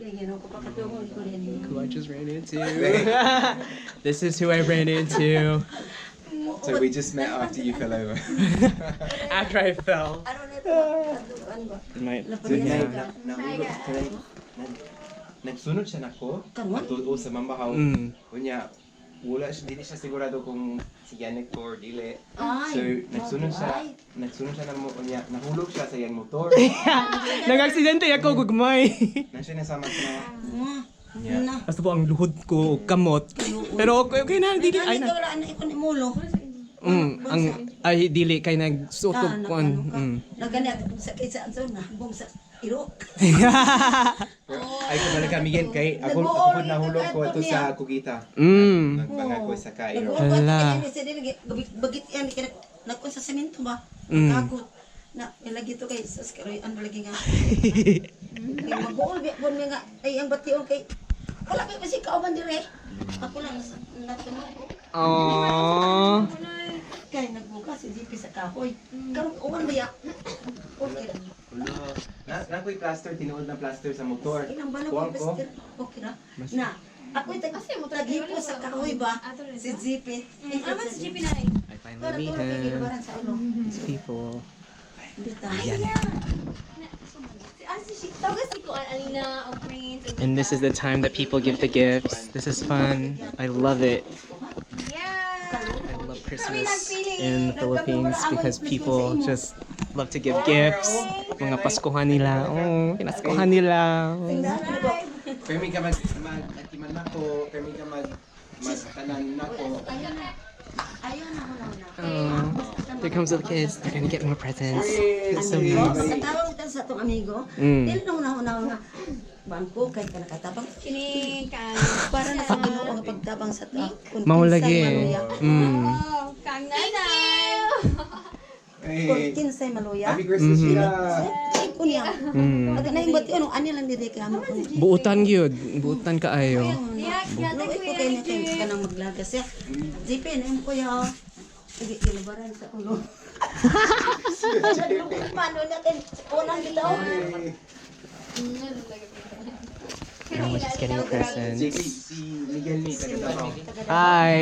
Who I just ran into. This is who I ran into So we just met after you fell over. after I fell. My, So, nahulog kanang nagsunod siya nako. Atuo sa Mambahaw. Unya wala siya, dili siya sigurado kung si Yannick ko or dili. So nagsunod siya namo, unya nahulog siya sa iyang motor. Nag-aksidente ako gugmay. Na siya nasama sa Yeah. Basta po ang luhod ko, kamot. Pero okay na, dili ay na. Wala na ikon imulo. Ang ay dili kay nagsuot og kuan. Nagani sa kaysa ang na bong sa irok. Ay, kabalik kami Miguel, kay ako pud nahulog ko ato sa Kugita. Nagbangag ko sa Cairo. Hala. Bagit yan kaya nagkon sa semento ba? Takot. Na ilagi to kay sus karoy ano lagi nga. Kay mag-uol bi bon nga ay ang bation kay wala pa si kauban dire. Ako lang natunog ko. Aww. Kay nagbuka si GP sa kahoy. Karon uwan ba ya? Okay ra. Na ko'y plaster, tinuod na plaster sa motor. Ilang bala ko Kuwang ko. plaster. Okay ra. Na ako tag taghipo sa kahoy ba? Si GP. Ano si GP na I finally meet him. Sa ulo. These people. Bitaw. Tawag si Kuan, Alina, o Prince. And this is the time that people give the gifts. This is fun. I love it. I love Christmas in the Philippines because people just love to give gifts. Mga Paskuhan nila. Oh, pinaskuhan nila. Permi ka mag atiman nako, permi ka magtanan nako. Ayaw na ko na. Oh, here comes the kids. They're gonna get more presents. It's so nice. Sa tawag ta sa atong amigo, dili na una una nga bangko kay ka nakatabang Kini, kang. Para na sa Ginoo nga pagtabang sa ta. Kung Mao kinsay lagi. maluya. Oh, kang nanay. Kung Hey, kinsay maluya. Happy Christmas, Sheila. Ay kunya. Aga na yung bati ano ani lang diri kay amo ko. Buutan gyud. Buutan kaayo. Yeah, yeah, No, iko kay na kay kanang maglagas ya. GP na imo kuya. Sige, kilabaran sa ulo. Mano na kay unang bitaw. Everyone's just getting presents. JP, si Miguel ni taga Davao. Hi.